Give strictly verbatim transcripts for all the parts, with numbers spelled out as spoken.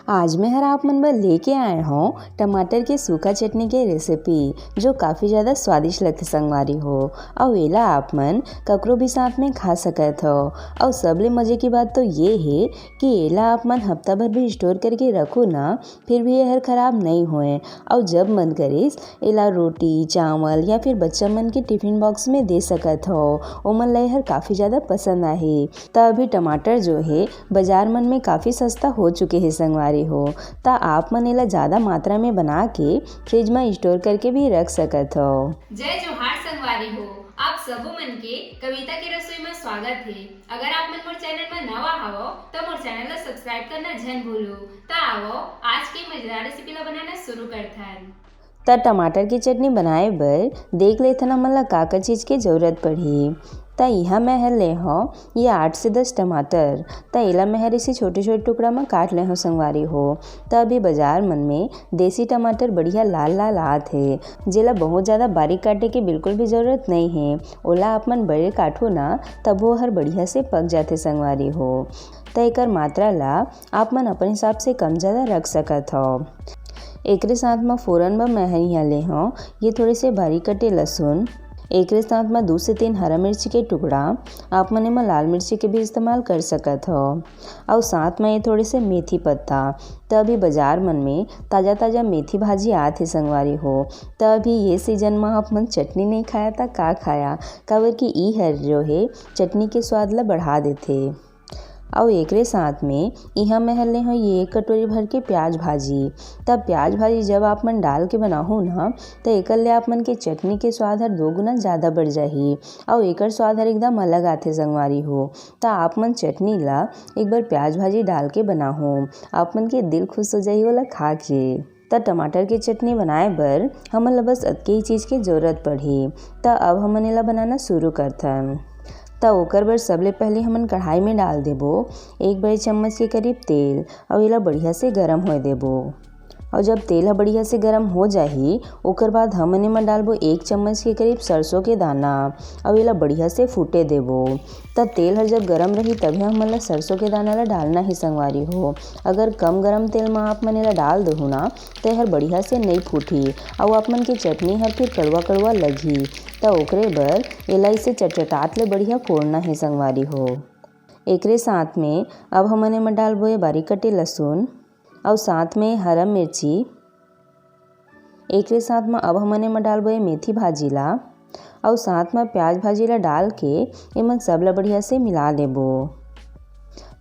आज मैं हर आप मन बर लेके आए हौं टमाटर के सूखा चटनी के रेसिपी, जो काफ़ी ज़्यादा स्वादिष्ट लगथे संगवारी हो। अउ एला आप मन ककरो भी साथ में खा सकत हो। अउ सबले मज़े की बात तो ये हे कि एला आप मन हफ्ता भर भी स्टोर करके रखो ना, फिर भी ये हर खराब नहीं होए। अउ जब मन करिस, एला रोटी, चावल या फिर बच्चा मन के टिफिन बॉक्स में दे सकत हो। ओमन ला ये हर काफ़ी ज़्यादा पसंद आही। त अभी टमाटर जो हे, बाजार मन में काफ़ी सस्ता हो चुके हे संगवारी हो। त आप मन एला ज़्यादा मात्रा में बना के फ्रिज में स्टोर करके भी रख सकत हो। जय जोहार संगवारी हो, आप सबो मन के कविता के रसोई में स्वागत हे। अगर आप मन मोर चैनल में नवा हवो, त मोर चैनल ला सब्सक्राइब करना झन भूलो। त आवो, आज के मजेदार रेसिपी ला बनाना शुरू करथन। त टमाटर की चटनी बनाए बर देख लेथन हमन ला का का चीज़ के जरूरत पड़ही। त इहाँ मैं हर ले हौं ये आठ से दस टमाटर। त एला मैं हर इसे छोटे-छोटे टुकड़ा म काट ले हौं संगवारी हो। त अभी बाजार मन में देसी टमाटर बढ़िया लाल-लाल आत हे, जेला बहुत ज़्यादा बारीक काटे के बिल्कुल भी जरूरत नइ हे। ओला आप मन बड़े काटहू ना, तभो हर बढ़िया से पक जाथे संगवारी हो। त एकर मात्रा ला आप मन अपन हिसाब से कम ज़्यादा रख सकत हव। एकरे साथ म फोरन बर मैं ह इहाँ ले हौं ये थोड़े से बारीक कटे लहसुन, एकरे साथ म दू से तीन हरा मिर्ची के टुकड़ा, आप मन एमा लाल मिर्ची के भी इस्तेमाल कर सकत हव। अउ साथ म ये थोड़े से मेथी पत्ता। त अभी बाजार मन में ताज़ा-ताज़ा मेथी भाजी आत हे संगवारी हो। त अभी ये सीजन म आप मन चटनी नइ खाया त का खाया, काबर कि ई हर जो हे चटनी के स्वाद ला बढ़ा देथे। अउ एकरे साथ में इहाँ मैं हर ले हौं ये एक कटोरी भर के प्याज भाजी। त प्याज भाजी जब आप मन डाल के बनाहू ना, त एकर ले आप मन के चटनी के स्वाद हर दो गुना ज़्यादा बढ़ जाही। अउ एकर स्वाद हर एकदम अलग आथे संगवारी हो। त आप मन चटनी ला एक बार प्याज भाजी डाल के बनाहू, आप मन के दिल खुश हो जाही ओला खा के। त टमाटर के चटनी बनाए बर हमन ला बस अतके ही चीज़ के जरूरत पड़ही। त अब हमन एला बनाना शुरू करथन। त ओकर बर सबले पहले हमन कढ़ाई में डाल देबो एक बड़े चम्मच के करीब तेल, अउ एला बढ़िया से गरम होए देबो। अउ जब तेल ह बढ़िया से गरम हो जाही, ओकर बाद हमन एमा डालबो एक चम्मच के करीब सरसों के दाना, अउ एला बढ़िया से फूटे देबो। त तेल ह जब गरम रही, तभे हमन ला सरसों के दाना ला डालना हे संगवारी हो। अगर कम गरम तेल म आप मन एला डाल देहू ना, त एहर बढ़िया से नइ फूटही, अउ आप मन के चटनी हर फिर कड़वा-कड़वा लगही। त ओकरे बर एला इसे चटचटात ले बढ़िया फोड़ना हे संगवारी हो। एकरे साथ में अब हमन एमा डालबो ये बारीक कटे लहसुन, अउ साथ में हरा मिर्ची। एकरे साथ म अब हमन एमा डालबो ये मेथी भाजी ला, अउ साथ म प्याज भाजी ला डाल के एमन सब ला बढ़िया से मिला लेबो।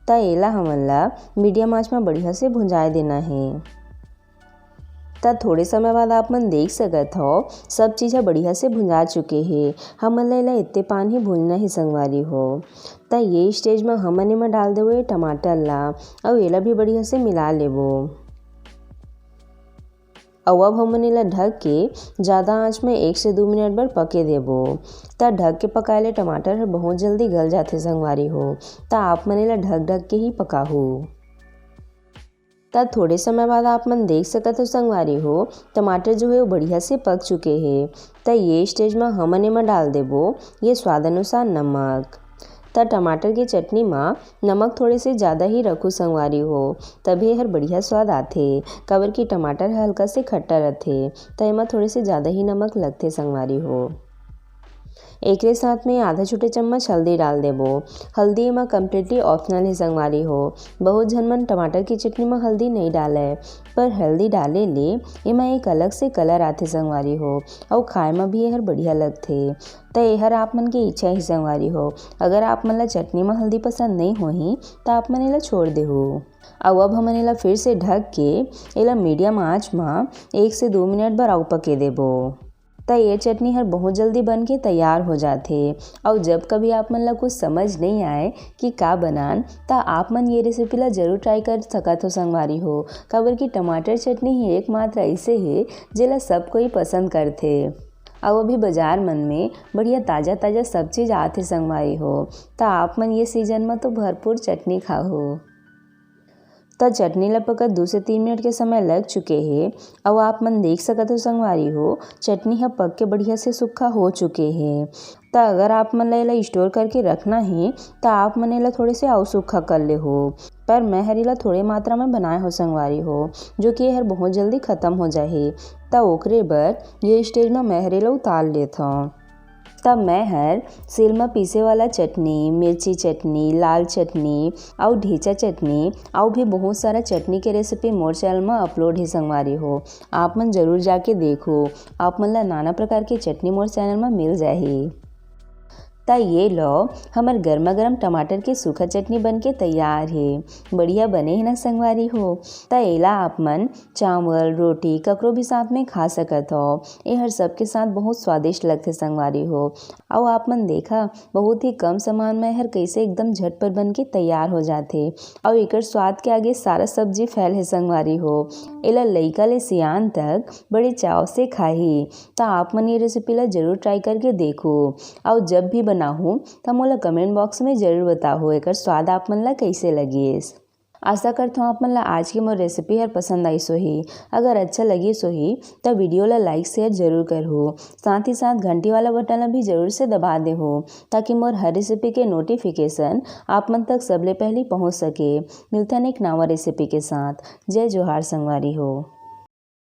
त एला हमन ला मीडियम आंच म बढ़िया से भुंजाए देना हे। त थोड़े समय बाद आप मन देख सकत हव, सब चीज ह बढ़िया से भुंजा चुके हे। हमन ला एला एते पान ही भूंजना हे संगवारी हो। त ये स्टेज म हमन एमा डाल देबो ये टमाटर ला, अउ एला भी बढ़िया से मिला लेबो। अउ अब हमन एला ढक के जादा आंच में एक से दू मिनट बर पके देबो। त ढक के पकाए ले टमाटर ह बहुत जल्दी गल जाथे संगवारी हो। त आप मन एला ढक ढक के ही पकाहू। त थोड़े समय बाद आप मन देख सकत हो संगवारी हो, टमाटर जो हे वो बढ़िया से पक चुके हे। त ये स्टेज म हमन एमा डाल देबो ये स्वाद अनुसार नमक। त टमाटर के चटनी म नमक थोड़े से जादा ही रखू संगवारी हो, तभे एहर बढ़िया स्वाद आथे, काबर कि टमाटर ह हल्का से खट्टा रथे, त एमा थोड़े से जादा ही नमक लगथे संगवारी हो। एकरे साथ में आधा छोटे चम्मच हल्दी डाल देबो। हल्दी एमा completely optional हे संगवारी हो। बहुत झन मन टमाटर की चटनी म हल्दी नइ डालय, पर हल्दी डाले ले एमा एक अलग से colour आथे संगवारी हो, अउ खाए म भी एहर बढ़िया लगथे। त एहर आप मन के इच्छा हे संगवारी हो। अगर आप मन ला चटनी म हल्दी पसंद नइ होही, त आप मन एला छोड़ देहू। अउ अब हमन एला फिर से ढक के एला मीडियम आंच म एक से दू मिनट बर अउ पके देबो। त ये चटनी हर बहुत जल्दी बन के तैयार हो जाथे। अउ जब कभी आप मन ला कुछ समझ नइ आए कि का बनान, त आप मन ये रेसिपी ला जरूर ट्राई कर सकत हो संगवारी हो, काबर कि टमाटर चटनी ही एकमात्र ऐसे हे जेला सब कोई पसंद करथे। अउ अभी बाजार मन में बढ़िया ताजा ताजा सब चीज आथे संगवारी हो, त आप मन ये सीजन म तो भरपूर चटनी खाहू। त चटनी ल पकत दू से तीन मिनट के समय लग चुके हे। अउ आप मन देख सकत हो संगवारी हो, चटनी ह पक के बढ़िया से सूखा हो चुके हे। त अगर आप मन ल एला स्टोर करके रखना हे, त आप मन एला थोड़े से अउ सूखा कर लेहू। पर मैं हर एला थोड़े मात्रा में बनाए हो संगवारी हो, जो कि हर बहुत जल्दी खत्म हो जाही। त ओकरे बर ये स्टेज में मैं हर एला उतार लेत हौं। तब मैं हर सिल म पीसे वाला चटनी, मिर्ची चटनी, लाल चटनी अउ ढीचा चटनी अउ भी बहुत सारा चटनी के रेसिपी मोर चैनल म अपलोड हे संगवारी हो। आप मन जरूर जाके देखो, आप मन ला नाना प्रकार के चटनी मोर चैनल म मिल जाही। त ये लो, हमर गर्मा गर्म टमाटर के सूखा चटनी बन के तैयार हे। बढ़िया बने हे ना संगवारी हो? त एला आप मन चावल, रोटी, ककरो भी साथ में खा सकत हो। एहर सबके साथ बहुत स्वादिष्ट लगथे संगवारी हो। अउ आप मन देखा, बहुत ही कम सामान में एहर कैसे एकदम झटपट बन के तैयार हो जाथे। अउ एकर स्वाद के आगे सारा सब्जी फेल हे संगवारी हो। एला लइका ले सियान तक बड़े चाव से खाही। त आप मन ये रेसिपी ला जरूर ट्राई करके देखो। अउ जब भी बनाहू, त मोला कमेंट बॉक्स में जरूर बताहू, एकर स्वाद आप मन ला कैसे लगिस। आशा करत हौं आप मन ला आज के मोर रेसिपी हर पसंद आइस होही। अगर अच्छा लगिस होही, त वीडियो ला लाइक, शेयर जरूर करहू। साथ ही साथ घंटी वाला बटन ला भी जरूर से दबा देहू, ताकि मोर हर रेसिपी के नोटिफिकेशन आप मन तक सबले पहली पहुंच सके। मिलथन एक नवा रेसिपी के साथ। जय जोहार संगवारी हो।